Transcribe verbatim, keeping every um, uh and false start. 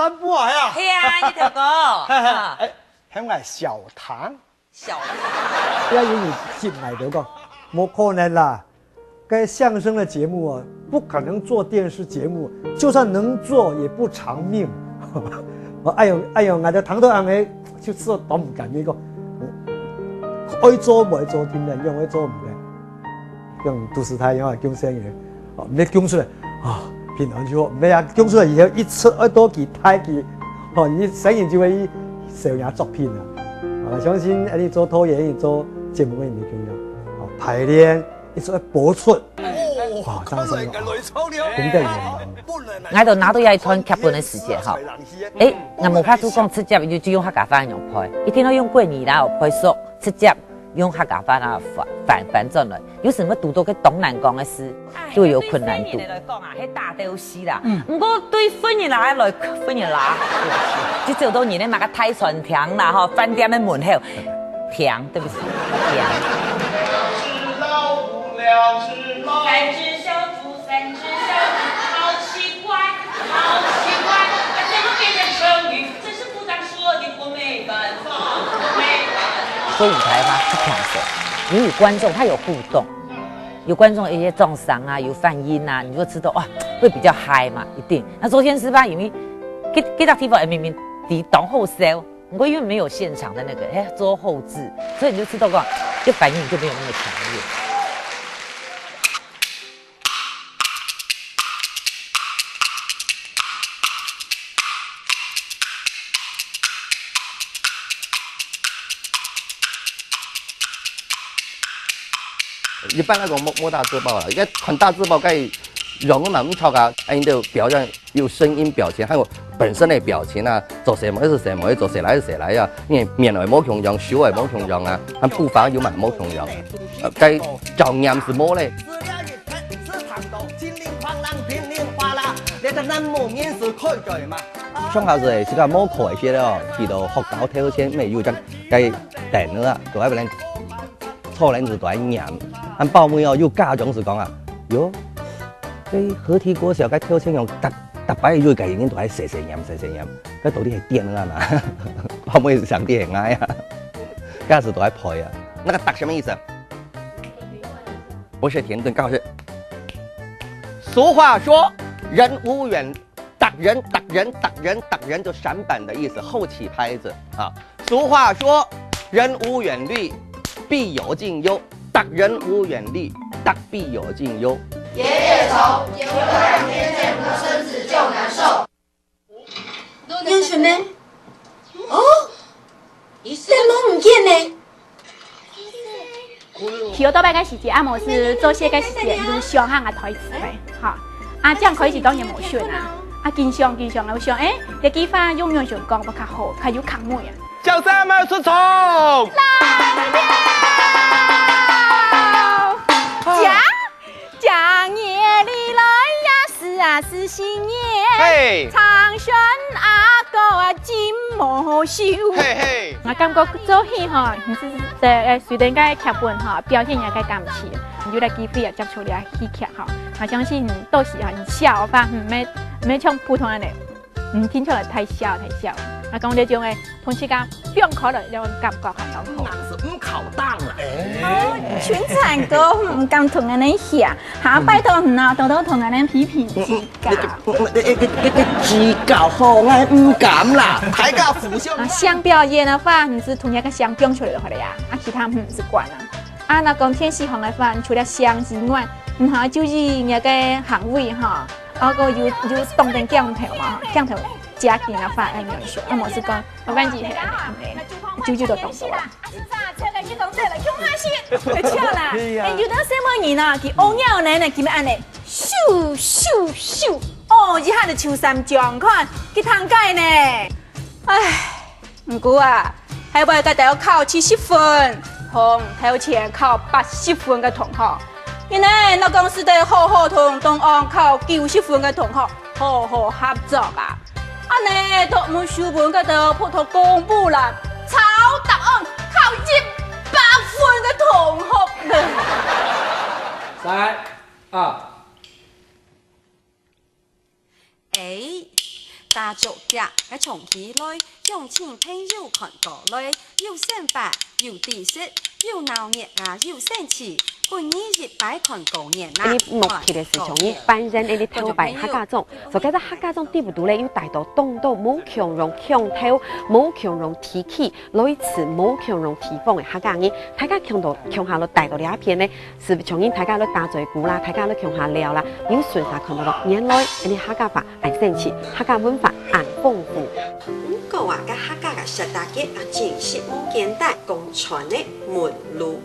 阿婆呀，係啊，你頭哥。哎，喊我小唐。小唐。不要以為進來就講，無可能啦。該相聲的節目啊，不可能做電視節目，就算能做，也不長命。哎喲，哎喲，𠊎个糖都恁个，就係當毋甘，你講，愛做毋愛做，定然講愛做毋得。 用都市太陽啊，降生个，哦，毋係降出來，啊，平安就好，毋係啊，降出來以後一直愛到佢大佢，哦，你生意就會少人作品啊。啊，相信你做導演，你做節目个也無共樣，哦，排練，一直愛播出，哦，當時哦，功德圓滿。𠊎都拿到這一段劇本个時節吼，誒，𠊎無法度講直接就，就用客家話樣拍，一定愛用國語啦，拍熟，直接用客家話啊翻，翻，翻轉來。 有時會堵到个當難講个事，就有困難度。對細人仔來講啊，係打鬥死啦。嗯。毋過對婦人仔來，婦人仔，就走到人个麼个大餐廳啦，吼，飯店个門口，停，對不起，停。三隻小豬，三隻小豬，好奇怪，好奇怪，它怎麼變成成語？這是部長說的，我沒辦法，我沒辦法。所以舞台它不平手，因為有觀眾，它有互動。 有觀眾一些掌聲啊，有反應啊，你就知道哇，會比較嗨嘛，一定。那周天師吧，因為這，這个地方，哎，明明離當好笑，不過因為沒有現場的那個，哎，做後製，所以你就知道講，這反應就沒有那麼強烈。 一般來講，無，無大字報啦，應該看大字報，該容易嘛，毋著啊，哎，你都表現有聲音、表情，還有本身的表情啊，做什麼係什麼，做誰來係誰來啊，因為面會無共樣，手會無共樣啊，還步伐又嘛無共樣，呃，該照念係無咧。 上下係自家無考个時候，去到學校頭前，乜有隻該等啊，都在那邊坐等子都在念。恁包尾哦，有家長就講啊，喲，這河堤國小該頭前樣，逐，逐擺有个人都在細細念，細細念，該到底係點啊嘛？包尾係上帝很愛啊，該時都在拍啊。那個答什麼意思？不是停頓，剛好是。俗話說，人無遠 答人，答人，答人，答人就閃板的意思，後起拍子啊。俗話說，人無遠慮，必有近憂。答人無遠慮，答必有近憂。爺爺走，結婚兩天見不到孫子就難受。有想無？哦， 燈籠毋見呢。騎奧多拜个時節，啊無係做事个時節，你就想下个台詞咧，吼。啊，這樣開始當然無順啊。啊，緊想緊想，𠊎想，誒，這句話用仰般講會較好，較有客味啊。小三們出場！來了！ 正月裡來呀，是啊是新年。嘿。長春阿哥啊，真無羞。嘿嘿。𠊎感覺做戲吼，你係，呃，隨等个劇本吼，表現你个感情，你有這機會啊，接觸這戲劇吼，𠊎相信你到時吼，你笑个話，毋會，毋會像普通人咧。 嗯，聽起來太笑，太笑。啊，講這種个，同時間放開來，這種感覺還當好。人係毋靠當啦。哦，春燦哥，嗯，毋敢同恁樣寫，哈，拜託你啊，多多同恁樣批評指教。指教吼，𠊎毋敢啦。大家互相。啊，想表演个話，你係同一個想放出來就好了呀。啊，其他毋使管啊。啊，若講電視項个話，除了想以外，嗯，還注意你个行為吼。 啊，个有，有當等鏡頭嘛，鏡頭接近个話，恁樣說，啊，無係講，無關係，係恁樣，久久都當多啦。笑啦，哎，有當細妹人啊，佢屙尿呢，佢乜恁樣，咻咻咻，哦，一下就臭三張，看，佢通解呢，唉。 毋過啊，還會該兜考七十分，同頭前考八十分个同學，你呢，若講使得好好同同樣考九十分个同學好好合作啊！恁樣，讀文書本該兜普通公務員，抄答案考一百分个同學呢！三、二、 哎，打竹夾个唱起來，鄉親朋友看過來，又生活，又知識，又鬧熱啊，又生趣，分你一擺看過癮啊！恁呢目的个係像你扮演恁呢頭擺客家庄，所以該个客家庄底肚咧，又帶到當多無共樣腔調、無共樣地區，類似無共樣地方个客家人，大家共到共下來帶到這片呢， 係像人大家來打嘴鼓啦，大家來共下尞啦，又順續看到咯，原來恁呢客家話恁生趣，客家文化恁豐富。毋過啊，該客家个十大節啊，真實無簡單，講穿个門路。